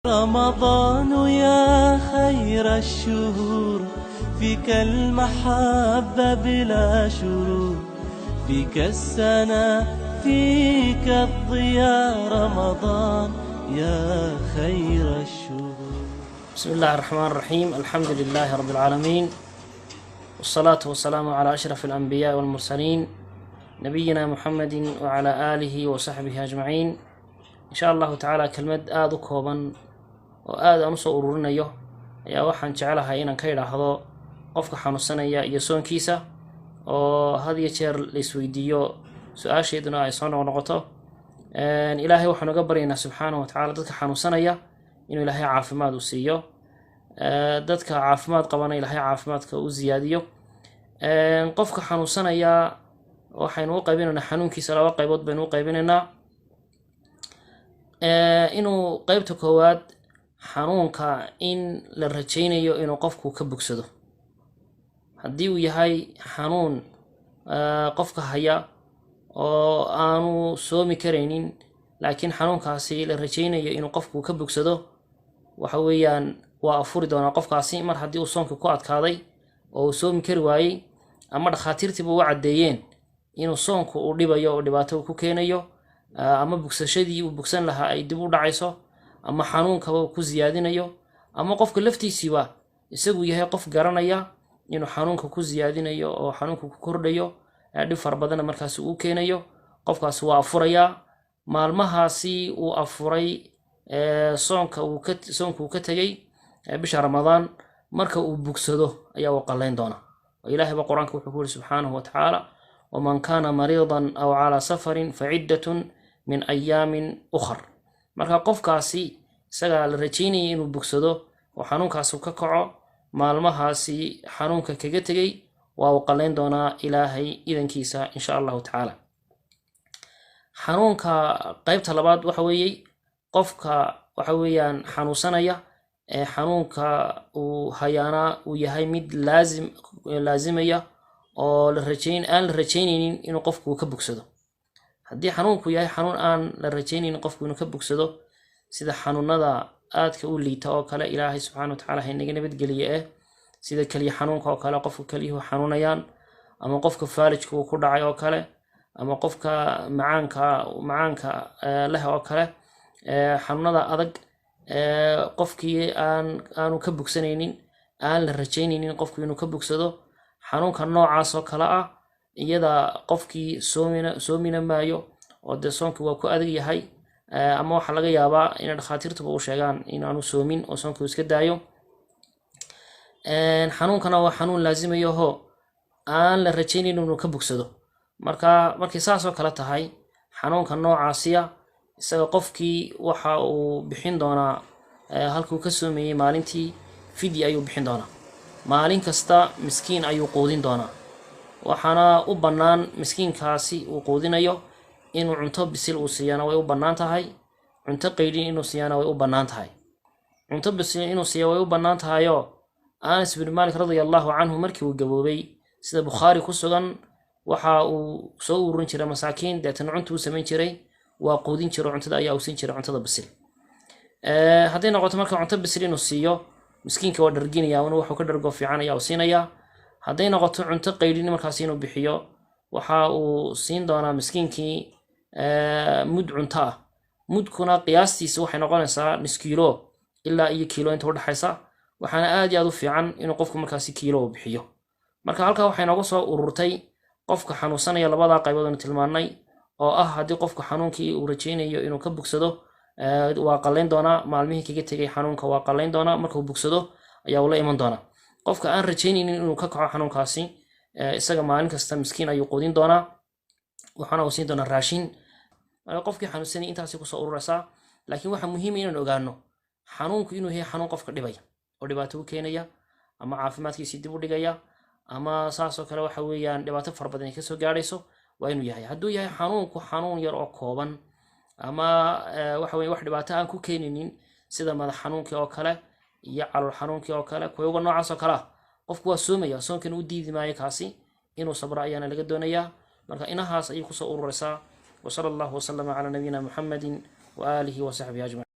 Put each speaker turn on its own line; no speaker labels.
رمضان يا خير الشهور، فيك المحبة بلا شرور، فيك السنة فيك الضياء، رمضان يا خير الشهور.
بسم الله الرحمن الرحيم، الحمد لله رب العالمين، والصلاة والسلام على أشرف الأنبياء والمرسلين، نبينا محمد وعلى آله وصحبه أجمعين. إن شاء الله تعالى kelmad aada u kooban oo aada aan usoo ururinayo ayaa waxaan jecelahay inaan ka idhaahdo qofka xanuunsanaya iyo soonkiisa, oo had iyo jeer la isweydiiyo, su-aasheeduna ay soo noqnoqoto. Ilaahay waxaan uga baryaynaa subxaanahu wa tacala dadka xanuunsanaya inuu Ilaahay caafimaad u siiyo, dadka caafimaad qabana Ilaahay caafimaadka u ziyaadiyo. Qofka xanuunsanaya waxaynu u qaybinaynaa xanuunkiisa laba qaybood baynu u qaybinaynaa. Inuu qeybta koowaad xanuunka in la rajaynayo inuu qofku ka bogsado. Haddii uu yahay xanuun qofka haya oo aanu soomi karaynin, laakiin xanuunkaasi la rajaynayo inuu qofku ka bogsado, waxa weeyaan waa afuri doonaa qofkaasi. Mar haddii uu soonka ku adkaaday oo uu soomi kari waayey, ama dhakhaatiirtiiba u caddeeyeen inuu soonku uu dhibayo oo dhibaato uu ku keenayo, ama bogsashadii uu bogsan lahaa ay dib u dhacayso, ama xanuunkaba uu ku siyaadinayo, ama qofka laftiisiiba isagu yahay qof garanaya inuu xanuunka ku siyaadinayo oo xanuunka ku kordhayo, dhib fara badanna markaasi uu keenayo, qofkaasi waa afurayaa. Maalmahaasi uu afuray soonka uu ka tegey bisha Ramadaan, marka uu bogsado ayaa uu qallayn doonaa. Oo Ilaahay ba Qur-aanka wuxuu ku yiri subxaanahu wa tacaala: "Waman kaana mariidan aw calaa safarin faciddatun min ayaamin ukhar." Marka qofkaasi isagaa la rajaynayay inuu bogsado oo xanuunkaasi ka kaco, maalmahaasi xanuunka kaga tegey waa uu qallayn doonaa Ilaahay idankiisa, insha Allahu tacaala. Xanuunka qaybta labaad waxa weeyey qofka waxa weeyaan xanuunsanaya ee xanuunka uu hayaanaa uu yahay mid laazim laazimaya oo la rajayn aan la rajaynaynin inuu qofku ka bogsado. Haddii xanuunku yahay xanuun aan la rajaynaynin qofku inuu ka bogsado, sida xanuunada aadka u liita oo kale, Ilaahay subxaana wa tacala haynaga nabadgeliye, sida keliya xanuunka oo kale, qofka keliyuhu xanuunayaan, ama qofka faalijka uu ku dhacay oo kale, ama qofka macaanka leh oo kale, xanuunada adag qofkii aanu ka bogsanaynin, aan la rajaynaynin qofku inuu ka bogsado, xanuunka noocaas oo kale ah iyada qofkii soomina maayo, oo dee soonki waa ku adag yahay, ama waxaa laga yaabaa inay dhakhaatiirtuba u sheegaan inaanu soomin oo soonka uu iska daayo. Xanuunkana waa xanuun laazimayaho aan la rajaynayn inuu ka bogsado. Marka markay saas oo kale tahay xanuunka noocaasiya, isaga qofkii waxa uu bixin doonaa halkuu ka soomeeyey maalintii fidya ayuu bixin doonaa. Maalin kasta miskiin ayuu quudin doonaa. Waxaana u bannaan miskiinkaasi uu quudinayo inuu cunto bisil uu siiyana way u bannaan tahay, cunto qaydhin inuu siiyana way u bannaan tahay. Cunto bisil inuu siiya way u bannaan tahayoo Anas bin Malik radia Allahu canhu markii uu gaboobay, sida Bukhaari ku sugan, waxa uu soo ururin jiray masaakiin, deetana cunta uu samayn jiray, waa quudin jiro, cuntada ayaa uu siin jiray, cuntada bisil. Hadday noqoto marka cunto bisil inuu siiyo miskiinka, waa dharginaya, una wuxuu ka dhargo fiican ayaa uu siinayaa. Hadday noqoto cunto qaydhin markaas inuu bixiyo, waxa uu siin doonaa miskiinkii mud cunto ah. Mudkuna qiyaastiisa waxay noqonaysaa nus kiilo ilaa iyo kiilo inta udhexaysa. Waxaana aad iyo aad u fiican inuu qofku markaasi kiilo uu bixiyo. Marka halkaa waxay nooga soo ururtay qofka xanuunsanaya labadaa qaybood aanu tilmaannay, oo ah haddii qofku xanuunkii uu rajaynayo inuu ka bogsado, waa qallayn doonaa maalmihii kaga tegay xanuunka, waa qallayn doonaa, markuu bogsado ayaa uu la iman doonaa. Qofka aan rajaynaynin inuu ka kaco xanuunkaasi, isaga maalin kasta miskiin ayuu quudin doonaa, waxaana uu siin doonaa raashin. Marka qofkii xanuunsanayay intaasi kusoo ururaysaa. Laakiin waxaa muhiim inaan ogaano xanuunku inuu yahay xanuun qofka dhibaya oo dhibaato u keenaya, ama caafimaadkiisii dib u dhigaya, ama saasoo kale waxa weeyaan dhibaato fara badan ay kasoo gaadhayso waa inuu yahay. Hadduu yahay xanuunku xanuun yar oo kooban, ama waxa weye wax dhibaato aan ku keenaynin, sida madax xanuunkii oo kale iyo calool xanuunkii oo kale, kuwaga noocaas oo kale ah, qofku waa soomaya, soonkana u diidi maayo kaasi, inuu sabro ayaana laga doonayaa. Marka inahaas ayay kusoo ururaysaa. Wasala Allahu wasalama calaa nabiyina Muxamedin wa aalihi wa saxbihi ajmaciin.